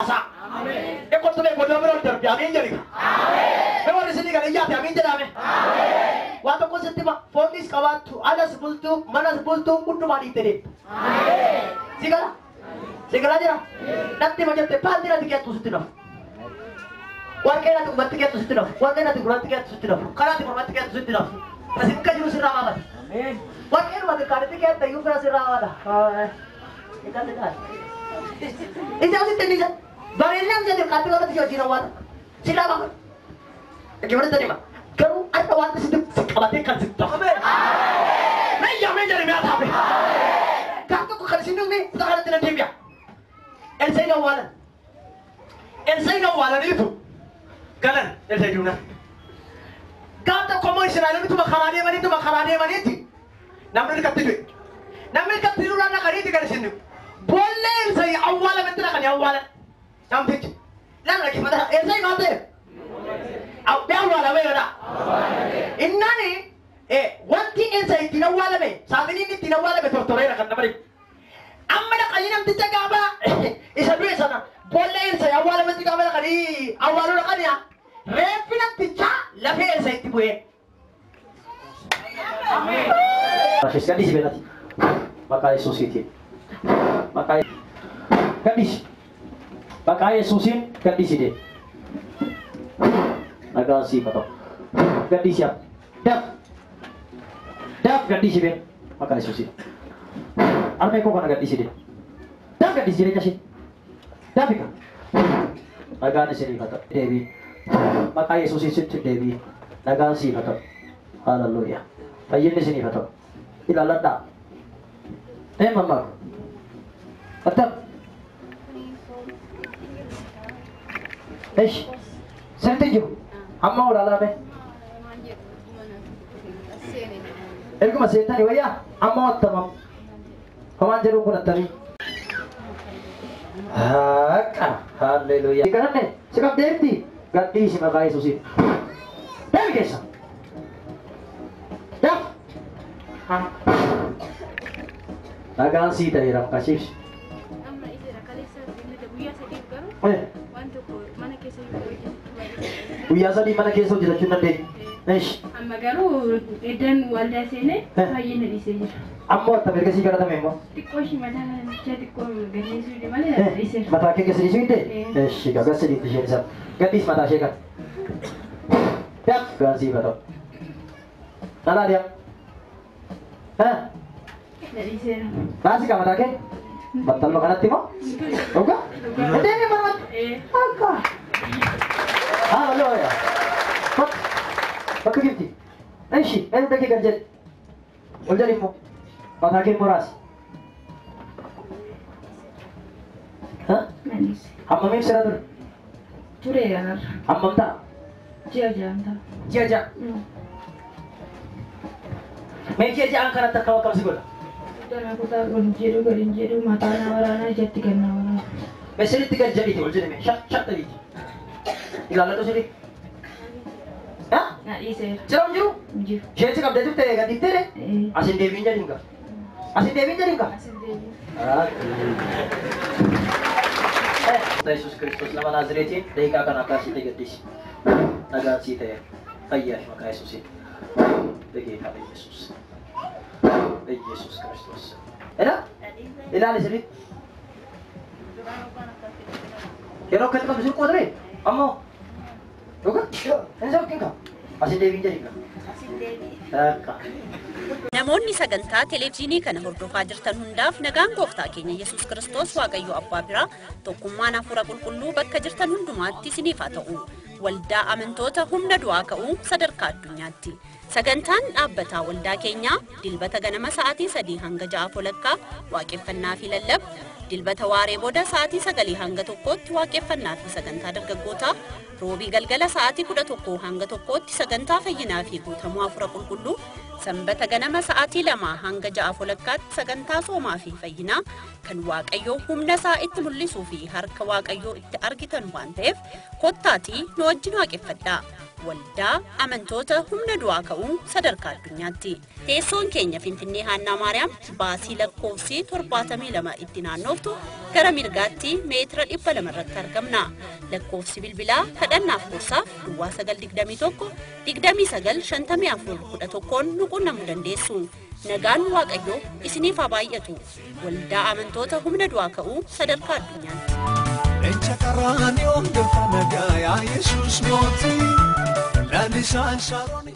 E kottu mee godoo bira ol darbi amiin jedhi. Mee warri isinii kana iyyaate amiin jedhame. Waa tokko sitti hima, fooqis qabaattu, alas bultuu, manas bultuu, hundumaa dhiitte deemta. Si gala? Si galaa jira? Natti hima jette paantii natti keettu sitti nafu. Warqee natti qubatti keettu sitti nafu. Warqee natti gurratti keettu sitti nafu. Karaa ati mormatti keettu sitti nafu. Kasi akka jiru sirraa baafata. Warqee dhuma xiqqaanitti keetta iyyuu fira sirraa baafata. Ita xiqqaani. Ija sitti ni bareedina amsa xiqqaatti godhatti si wajjin awwaata. Sirraa baafata. Dhaggeeffatu hima. Garuu har'a wanti sitti si qabatee kan sitti tafu. Mee mee jedhame haa taafe. Gaaf tokko kan isin dhufne kutaa kanatti nan deebi'a. Elsayii awwaalan. Elsayii awwaalaniitu galan Elsayii duunaan. Gaaf tokko immoo Israa'eloonni karaa deemaniituma karaa deemaniiti namni harkatti du'e. Namni harkatti du'uudhaan dhaqaniiti kan isin dhufu. Boollee Elsayii awwaalametti dhaqanii awwaalan. Namtichi. Laala dhaggeeffata. Elsayii maal ta'e? Mee awwaalameera. Innani wanti Elsayii ittiin awwaalame, saaxiniin ittiin awwaalame tortoreera kan nama dhibu. Amma dhaqanii namticha gaafa isa du'e sana boollee Elsayii awwaalametti gaafa dhaqanii awwaaluu dhaqanii reeffi namtichaa lafee Elsayitti bu'ee. Gadhiisi beelati. Maqaa Yesuusiitiin. Maqaa gadhiisi. Maqaa Yesuusiin gadhiisi dee. Nagaan siif haa ta'u. Gadhiisi amma. Daf. Daf gadhiisi bee. Maqaa Yesuusiin. Harmee koo kana gadhiisi dee. Daf gadhiisi jireenya ishee. Dafika. Nagaan isiniif haa ta'u. Deebiin. Maqaa Yesuusiin sitti deebiin. Nagaan siif haa ta'u. Hallelujah. Fayyinni isiniif haa ta'u. Ilaaladhaa. Ee mammaku. Attam. Esh. Sirriitti jiru. Amma olaalaa mee. Erguma seentanii wayyaa amma wattamam. Homaan jedhuun kun attamii. Haqa. Hallelujah. Kadhanne si qabdeerti gadhiisi maqaa Yesuusiin. Deemi keessa. Daf. Nagaan sii ta'eera maqaa isheef. Amma ijara kaleessa guyyaa sadiif garuu waan tokko mana keessa yoo hojjechuu baay'ee. Guyyaa 3 mana keessa hojjetachuu hin dandeenye. Esh. Amma garuu eddan waldaa seenee baay'ee na dhiisee jira. Ammoo attam erga sii kadhatame immoo? Xiqqoo ishii mataa kanachaa xiqqoo gadhiisuu malee na dhiiseera. Mataa kee keessa dhiisuu hidde? Eshi gaa sadiitti isheen isa. Gadhiis mataa ishee kana. Daf gaan siif haa ta'u. Nalaa deema. Na dhiiseera. Baasi kaa mataa kee? Battaluma kanatti moo? Dhugaa? Deemi manumatti. Akka. Hallelujah. Bakka. Bakka gifti. Eshi, mee dugda kee gad jedhi. Ol jedhi immoo. Mataa kee immoo raasi. Na dhiise. Hammamiif sira ture? Tureera narra. Hammam ta'a? Ji'a ja'an ta'a. Ji'a 6. Mee ji'a 6n kanatti akkam akkam si godha? Dana kutaa ol jedhu gad hin jedhu, mataa na waraanaa, ijatti gad na waraana. Mee sirriitti gad jedhiiti ol jedhime. Shat shat ta'iti. Ilaalladhu sirriitti. Na dhiiseera. Jira hin jiru? Hin jiru. Isheen si qabdee turte gad dhiiftee? Asin deebiin jedhiin gaa. Asin deebiin jedhiin gaa. Asin deebiin. Yesuus Kiristoos nama Naazreetiin daqiiqaa kana akka asitti gaddisi. Nagaan sii ta'e fayyaa maqaa Yesuusiin. በጌታ በኢየሱስ በኢየሱስ ክርስቶስ Eda ilaali sirriitti. Yeroo akkatti qabdu sirrii qoodare ammoo dhuga inni sababkiin qaba. Asin deebiin jedhi qaba. Akka. Namoonni sagantaa televezyiinii kana hordofaa jirtan hundaaf nagaan gooftaa keenya Yesuus Kiristoos Waaqayyo Abbaa biraa tokkummaan Hafuura Qulqulluu bakka jirtan hundumaatti isiniif haa ta'u. Waldaa amantoota humna du'aa ka'uu sadarkaa addunyaatti. Sagantaan dhaabbataa waldaa keenyaa dilbata ganama sa'aatii 3 hanga 6 walakkaa waaqeffannaa fi lallaba. Dilbata waaree booda sa'aatii 9 hanga 1tti waaqeffannaa fi sagantaa dargaggootaa. Roobii galgala sa'aatii 11 hanga 1tti sagantaa fayyinaa fi guutamuu Hafuura Qulqulluu. Sanbata ganama sa'aatii 2 hanga 6 walakkaatti sagantaa soomaa fi fayyinaa kan Waaqayyoo humna isaa itti mul'isuu fi harka Waaqayyoo itti argitan waan ta'eef kottaatii nu wajjin waaqeffadhaa. Waldaa amantoota humna du'aa ka'uu sadarkaa addunyaatti. Teessoon keenya Finfinnee Haannaa Maariyaam baasii lakkoofsi 72 itti naannoftu gara mirgaatti meetira 200 irratti argamna. Lakkoofsi bilbilaa kadhannaaf gorsaaf duwwaa 921 29 54 11 nu qunnamuu dandeessu. Nagaan Waaqayyoo isiniif haa baay'atu. Waldaa amantoota humna du'aa ka'uu sadarkaa addunyaatti. Leenca qaraaniyoon gaafa nagaa yaa Yesuus mootii lalisaan Saaroon.